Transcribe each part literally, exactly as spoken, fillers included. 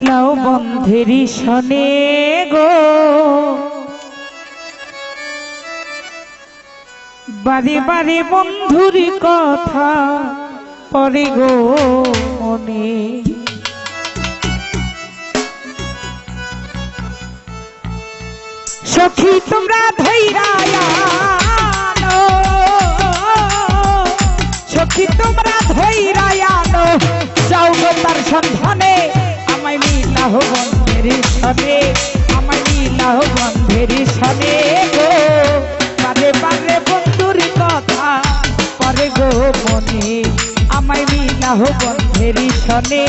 লাও বন্ধের সনে গো, বারে বারে বন্ধুর কথা পড়ে গো মনে। সখী তোমরা ধইরা আনো, সখী তোমরা ধইরা আনো, যাও গো তার সন্ধানে, আমায় মিলাও বন্ধের সনে, আমায় মিলাও বন্ধের সনে গো। বারে বারে বন্ধুর কথা পড়ে গো মনে, আমায় মিলাও বন্ধের সনে,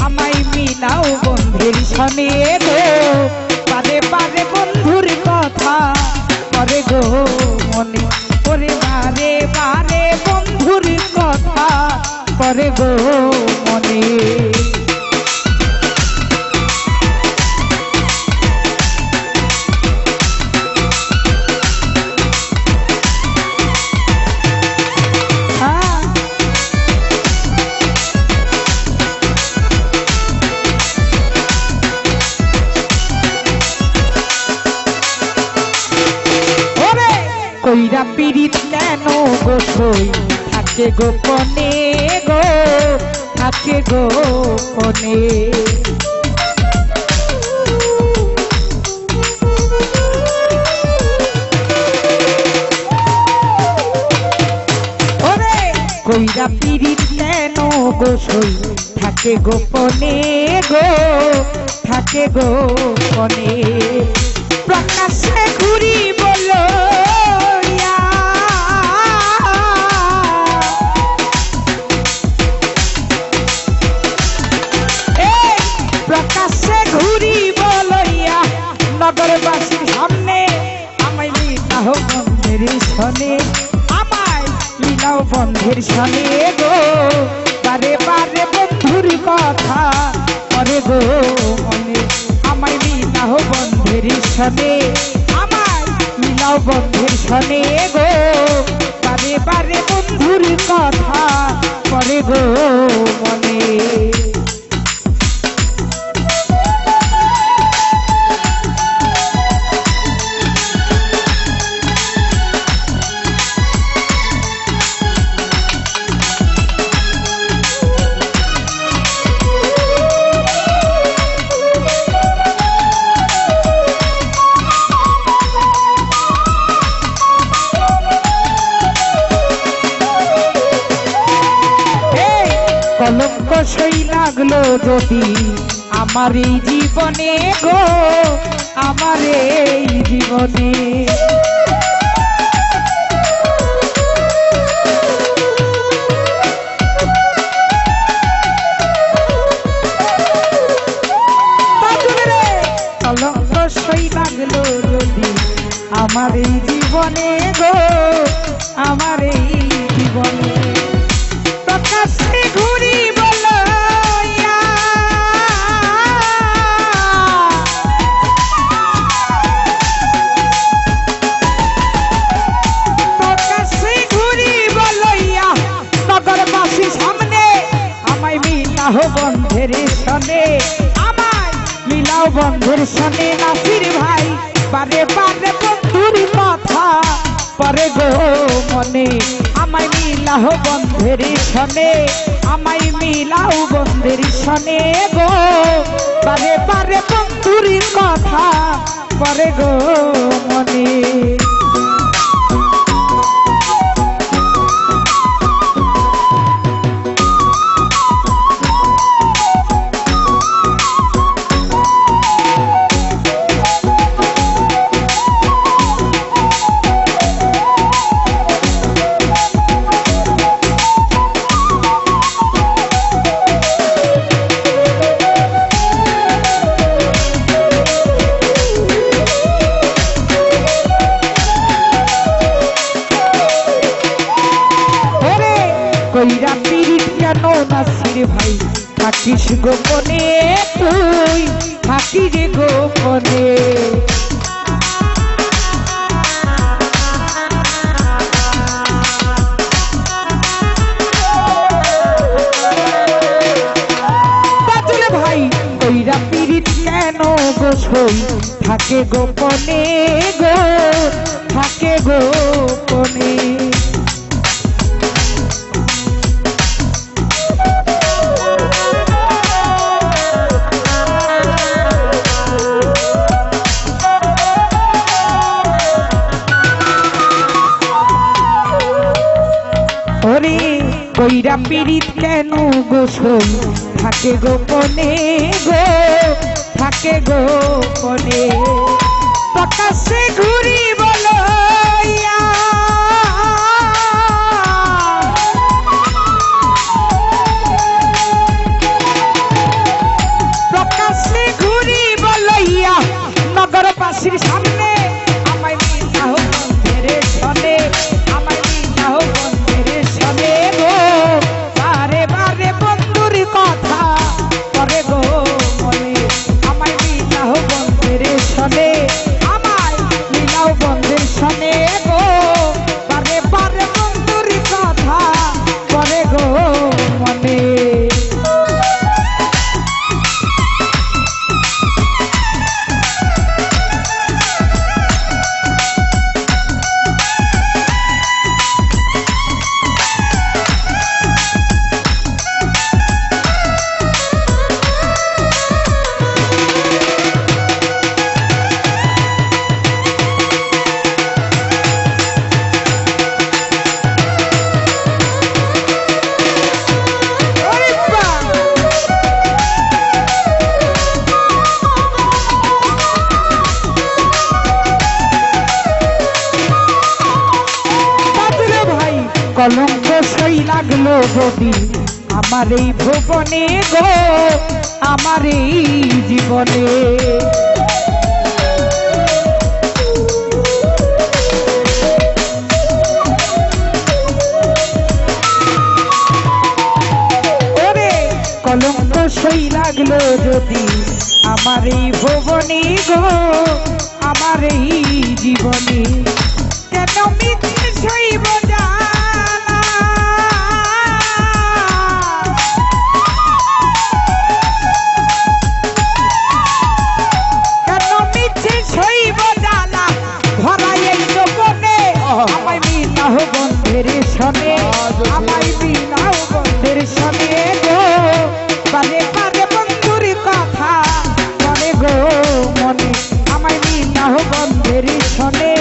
আমায় মিলাও বন্ধের সনে গো। বারে বারে বন্ধুর কথা পড়ে গো মনে, ওরে বারে বারে বন্ধুর কথা পড়ে গো মনে। ওরে কইরা পিরিত কেন গো সই, থাকে গোপনে গো, থাকে গোপনে। ওরে কইরা পিরিত কেন গো সই, থাকে গোপনে গো, থাকে গোপনে। প্রকাশ্যে ঘুরি বলইয়া, এই প্রকাশ্যে ঘুরি বলইয়া, নগরবাসীর সামনে আমায় মিলাও বন্ধের সনে, আমায় মিলাও বন্ধের সনে গো। বারে বারে বন্ধুর কথা পড়ে গো মনে, আমায় মিলাও বন্ধের সনে, আমায় মিলাও বন্ধের সনে গো। বারে বারে বন্ধুর কথা পড়ে গো মনে। এই কলঙ্ক সই লাগলো যদি আমার এই জীবনে গো, আমার এই জীবনে। কলঙ্ক সই লাগলো যদি আমার এই জীবনে গো, আমার এই জীবনে। প্রকাশ্যে ঘুরি বলইয়া, প্রকাশ্যে ঘুরি বলইয়া, নগরবাসী সামনে আমায় মিলাও বন্ধের সনে, আমায় মিলাও বন্ধের সনে নাসির ভাই। বারে বারে বন্ধুর কথা পড়ে গো মনে, আমায় মিলাও বন্ধের সনে, আমায় মিলাও বন্ধের সনে গো। বারে বারে বন্ধুর কথা পড়ে গো মনে। ওরে কইরা পিরিত কেন নাসির ভাই, থাকিস গোপনে তুই, থাকিস গোপনে। বাদল ভাই, কইরা কেন গো সই থাকে গোপনে গো, থাকে গোপনে। ওরে কইরা পিরিত কেন গো সই থাকে গোপনে গো, থাকে গোপনে। প্রকাশ্যে ঘুরি বলইয়া, প্রকাশ্যে ঘুরি বলইয়া নগরবাসীর সামনে আমায় মিলাও বন্ধের সনে, আমায় মিলাও বন্ধের সনে গো। বারে বারে বন্ধুর কথা করে গো মনে, আমায় মিলাও বন্ধের সনে, আমায় মিলাও বন্ধের সনে গো। বারে বারে বন্ধুর কথা করে গো মনে। কলঙ্ক সই লাগলো যদি আমার এই ভুবনে গো, আমার এই জীবনে। ওরে কলঙ্ক সই লাগলো যদি আমার এই ভুবনে গো, আমার এই জীবনে। কেন মিছে সইব জ্বালা? কেন মিছে সইব জ্বালা? ভরা এই যৌবনে আহা। আমায় মিলাও বন্ধের সনে, আহা, জসিম। আমায় মিলাও বন্ধের সনে গো। বারে বারে বন্ধুর কথা করে গো মনে, আমায় মিলাও বন্ধের সনে,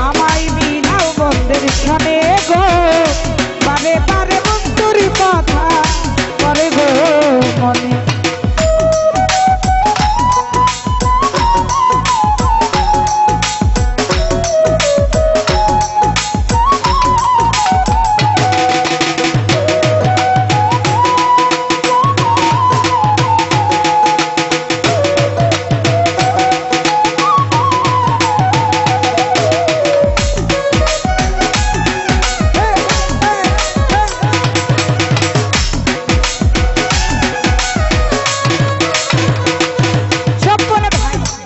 আমায় মিলাও বন্ধের সনে গো। বারে বারে বন্ধুর কথা করে গো মনে।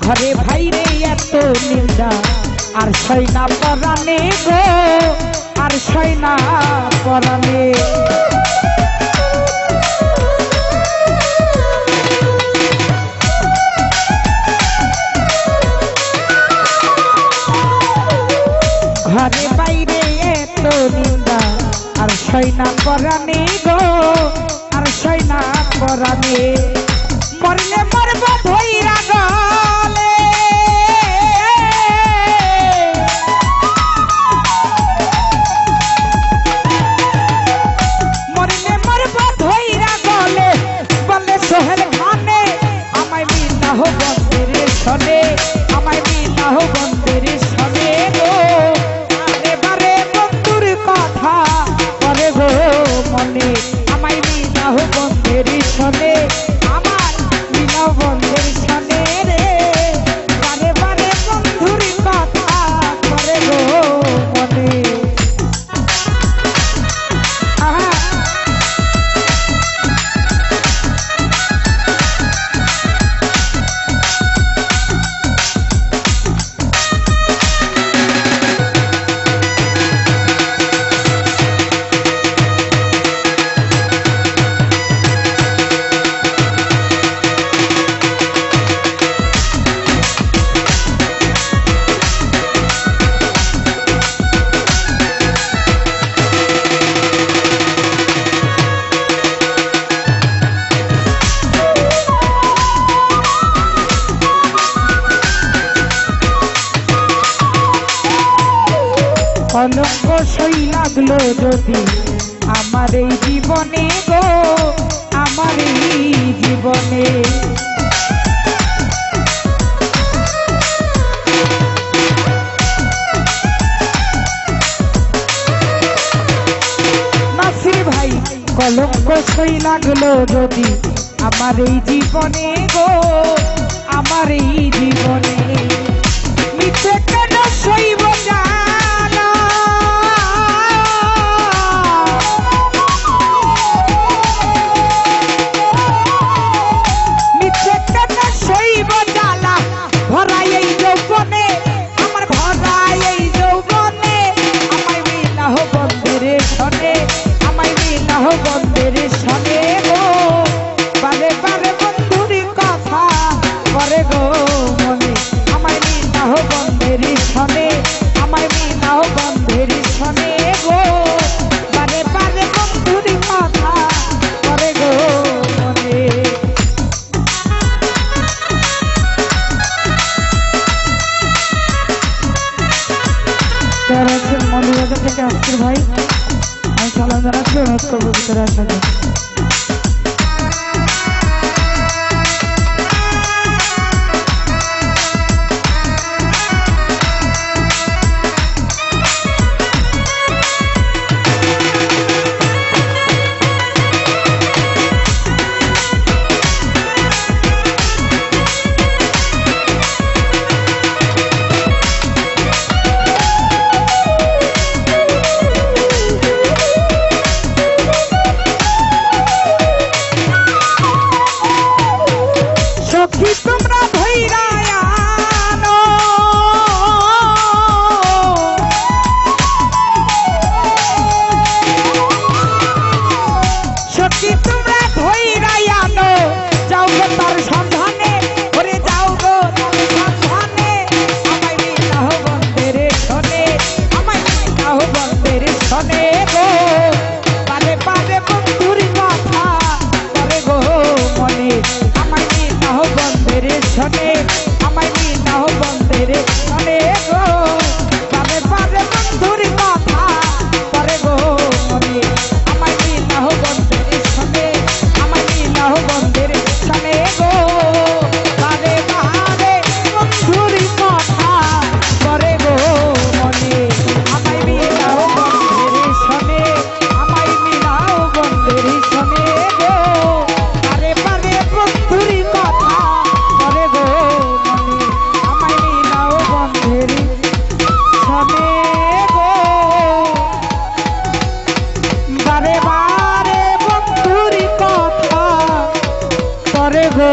ঘরে বাইরে এত নিন্দা, আর সয় না পরাণে গো, আর সয় না পরাণে। ঘরে বাইরে এত নিন্দা, আর সয় না পরাণে গো, আর সয় না পরাণে। মরলে মরব ধইরা গলে, মরলে মরব ধইরা গলে। বলে সোহেল খানে, আমায় মিলাও বন্ধের সনে, আমায় মিলাও বন্ধের সনে গো। বারে বারে বন্ধুর কথা করে গো মনে, আমায় মিলাও বন্ধের সনে, আমায় মিলাও বন্ধের সনে রে। বারে বারে বন্ধুর কথা করে গো মনে। আহা। যদি আমার এই জীবনে গো, আমার এই জীবনে। নাসির ভাই, কলঙ্ক সই লাগলো যদি আমার এই জীবনে গো, আমার এই জীবনে। মিছে কেন সইব জ্বালা? মিছে কেন সইব জ্বালা? ভরা এই যৌবনে, আমার ভরা এই যৌবনে, আমায় মিলাও বন্ধের সনে, আমায় মিলাও বন্ধের সনে গো। বারে বারে বন্ধুর কথা করে গো মনে, আমায় মিলাও বন্ধের সনে, আমায় মিলাও বন্ধের সনে গো। বারে বারে বন্ধুর কথা করে গো মনে। তারা আছেন মৌলভীবাজার থেকে আজকের ভাই, আমি সালাম জানাচ্ছি, অনুরোধ করবো ভিতরে আসার জন্য। সখী তোমরা ধইরা আনো, সখী তোমরা ধইরা আনো, যাও গো তার সন্ধানে, ওরে যাও গো তার সন্ধানে, আমায় মিলাও বন্ধের সনে, আমায় মিলাও বন্ধের সনে গো। বারে বারে বন্ধুর কথা করে গো মনে, আমায় মিলাও বন্ধের সনে, আমায় মিলাও বন্ধের সনে গো। বারে বারে বন্ধুর কথা করে গো মনে, আমায় মিলাও বন্ধের সনে, আমায় মিলাও বন্ধের সনে গো। বারে বারে বন্ধুর কথা করে গো মনে, আমায় মিলাও বন্ধের সনে, আমায় মিলাও বন্ধের সনে গো। বারে বারে বন্ধুর কথা করে গো মনে, আমায় মিলাও বন্ধের সনে গো। বারে বারে বন্ধুর কথা করে গো